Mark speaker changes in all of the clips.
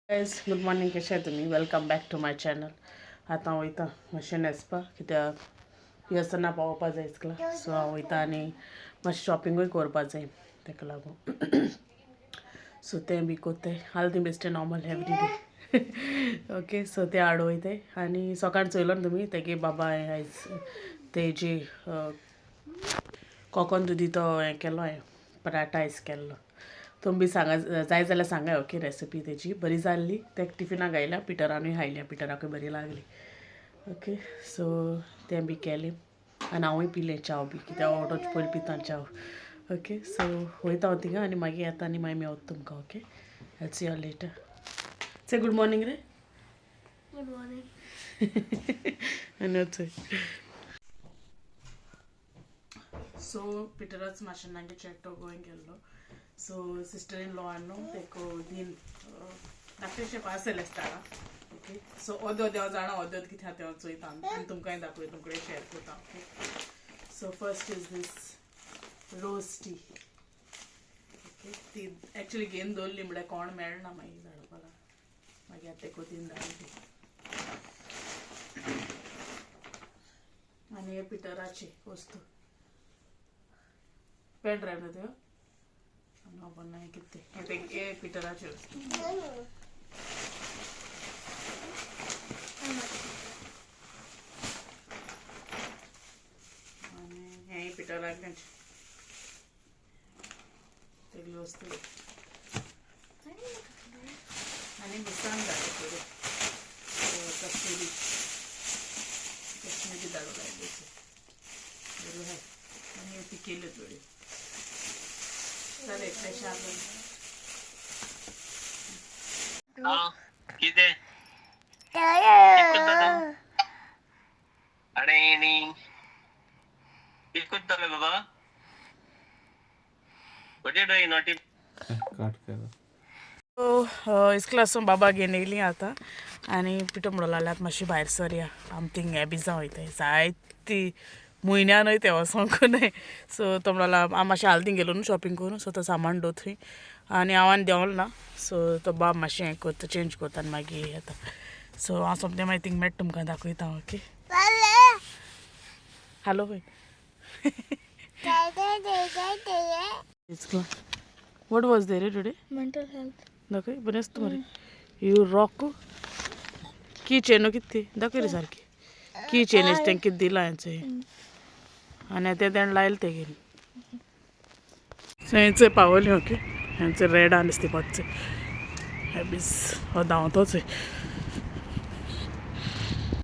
Speaker 1: Guys good morning, कशें तुमी? Welcome back to my channel. आतां हांव वयता मातशें न्हेसपाक, कित्याक येसना पावोवपा जाय इस्कला. सो हांव वयता आनी मातशें शॉपिंगूय करपा जाय तेका लागून. सो तें बी कोत्ताय. हाल ती बेश्टें normal every day. Okay, so तें हाड वयताय. आनी सकाळ चोयलो न्हू तुमी तेगे बाबा आयज तेजी कोकोन दुदी तो हें केलो हांवें, पराठा आयज केल्लो. तुमी बी सांगा जाय जाल्यार सांगाय. ओके, रेसिपी तेजी बरी जाल्ली. तेका टिफिनाक घायल्या, पिटरानूय खायल्या, पिटराकूय बरी लागली. ओके, सो तें बी केलें आनी हांवूय पिलें च्याव बी, कित्याक हांव ऑटोच पयलीं पिता च्याव. ओके, सो वयता हांव थिंगा आनी मागीर येता आनी मागीर मेवता तुमकां. Okay, I'll see you later. Say good morning रे.
Speaker 2: Good morning.
Speaker 1: आनी वचय. सो पिटराच मातशें नागे चेटो गोंय गेल्लो. सो सिस्टर इन लॉ न्हू तेको दीन धाकटेशें पार्सल आसता. ओके, सो ओद्यो ओद्यो हांव जाणा ओद्यो कितें आहा तें हांव चोयता आनी तुमकांय दाखय, तुमकडे शेअर करता. Okay, so first is this rose tea. Okay, ती एक्चुली घेवन दवरली म्हळ्यार कोण मेळना मागीर धाडपाक, मागीर आतां तेको तीन धाडली. आनी हे पिटराची वस्तू पेन ड्रायव्ह न्हू त्यो खबर ना कितें तें, हे पिटराची वस्तू. आनी हेंय पिटराक तेगली वस्तू. आनी मिरसांग धाडली थोडी, कश्मीरी कश्मीरी धाडूं लायली बऱ्यो आहाय. आनी ह्यो पिकेल्यो थोड्यो. चल फ्रेश आहा.
Speaker 3: कितें कित करता तूं? अरे नी कित करतले बाबा? What you doing, naughty?
Speaker 4: काट केला.
Speaker 1: सो इस्कलासून बाबा घेवन येयली आतां आनी पिठो म्हणो लागले आतां मातशी भायर सरया, आमी थिंग हें बिजां वयताय जायती म्हयन्यान वयताय वचोंक न्हय. सो तो म्हणो लागलो आमी मातशें हाल थिंग गेलो न्हू शॉपिंग करून, सो तो सामान दवर थंय आनी हांव आनी देंवलो ना. सो तो बाब मातशें हें करता, चेंज करता आनी मागीर येता. सो हांव सोमतें मागीर थिंग मेळटा तुमकां दाखयता. ओके, हॅलो खंय. What was there today?
Speaker 2: Mental health.
Speaker 1: दाखय बरें आसता मरे. You rock की चेन कितें ती दाखय रे सारकी. की चेन तेंकां कितें दिलां हांवें आनी तें तेणें लायलें तेगेलें. सो हेंचय पावली. ओके, हेंचे रेड आहा दिसता पडचे हे बीस हो धांवतोच.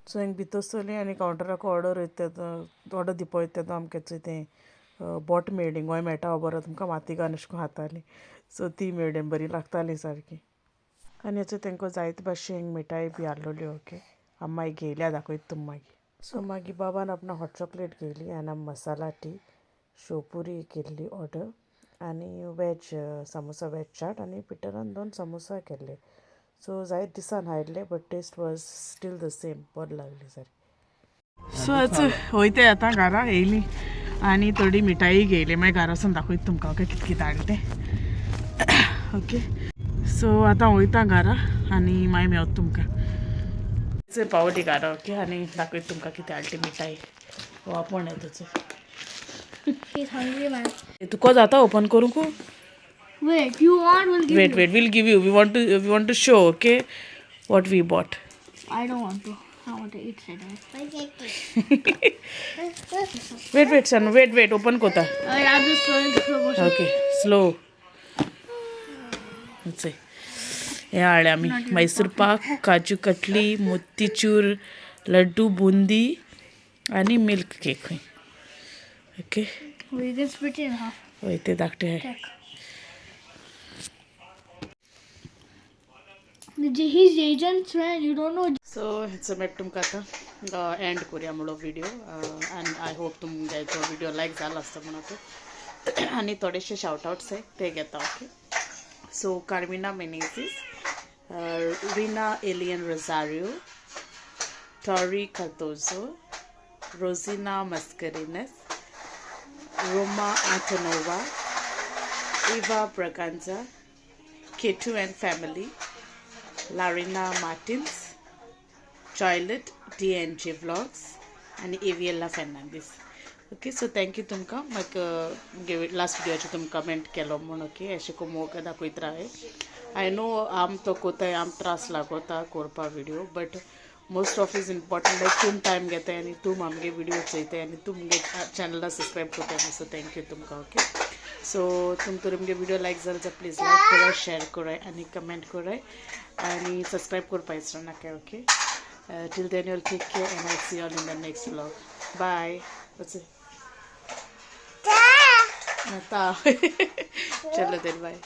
Speaker 1: सो हिंग भितर सरली आनी कावंटराक ऑर्डर वयता, ऑर्डर दिवपा वयता तेन्ना आमकां तें बोट मेळ्ळी. गोंय मेळटा बरो तुमकां मातीगान अशें करून खातालीं. सो ती मेळ्ळी, बरी लागताली सारकी. आनी हेचो तेंकां जायते भाशेन मिठाई बी आहलोल्यो. ओके, आमी मागीर घेयल्या, दाखयता तुमकां मागीर. सो मागीर बाबान आपणा हॉट चॉकलेट घेयली आनी आमी मसाला टी, शेवपुरी केल्ली ऑर्डर आनी वेज सामोसा, वेज चाट आनी पिटरान 2 सामोसा केल्ले. सो जायते दिसान हाडले, but taste was still the same, बरें लागली सारकी. सो आतां वयताय आतां घरा येयली आनी थोडी मिठाई घेयली, मागीर घरा वचून दाखयता तुमकां. ओके, कितें कितें हाडलें तें. ओके, सो आतां वयता घरा आनी मागीर मेवता तुमकां. पावली घरा. ओके, आनी दाखयता तुमकां कितें हाडली मिठाई. हो आपोण येता.
Speaker 2: He's hungry, man.
Speaker 1: तुका जाता ओपन करूंक?
Speaker 2: Wait, you want? We'll give
Speaker 1: Wait,
Speaker 2: you.
Speaker 1: wait, we'll give you. We want to show, okay, what we bought.
Speaker 2: I don't want to. I want to eat right away.
Speaker 1: Wait, wait, son, wait, wait, open kota.
Speaker 2: I'm just throwing slow motion.
Speaker 1: Okay, slow. Let's see. हे हाडले आमी मैसूर पाक, काजू कटली, मोतीचूर लड्डू, बुंदी आनी milk cake. खंय. Okay.
Speaker 2: We can split it in half.
Speaker 1: हय, ते धाकटे आहाय.
Speaker 2: Check. He's agents, man. You don't know.
Speaker 1: So हेचो मेळटा तुमकां आतां एंड करुया म्हणलो व्हिडियो. आनी I hope तुमकां तो व्हिडियो लायक जाला आसता म्हणून. आनी थोडेशे शावट आवट्स आहाय ते घेता. Okay, so Carmina Menezes, Rina Elian Rosario, Tori Cardozo, Rosina Mascarenhas, Roma Antonova, Eva Braganza, Ketu and family, Larina Martins, Joylet DNG vlogs आनी Aviela Fernandes. Okay, so thank you तुमकां म्हाका लास्ट विडियोचेर तुमी कमेंट केलो म्हूण. ओके, अशें करून मोग दाखयत रावय. I know आम तो कोताय, आम त्रास लागोता करपा video, but most of is important like तुम टायम घेताय आनी तूं आमगे विडियो चोयताय आनी तूं मुगे चॅनला सबस्क्रायब करताय. सो thank you तुमकां. ओके, सो तुम तर मुगे विडियो लायक जाल्यार जाल्यार प्लीज लायक कराय, शेअर कराय आनी कमेंट कराय आनी सबस्क्रायब करपा विसरो नाका. Okay, till then you'll take care and I see all in the next vlog. Bye. चलो then, bye.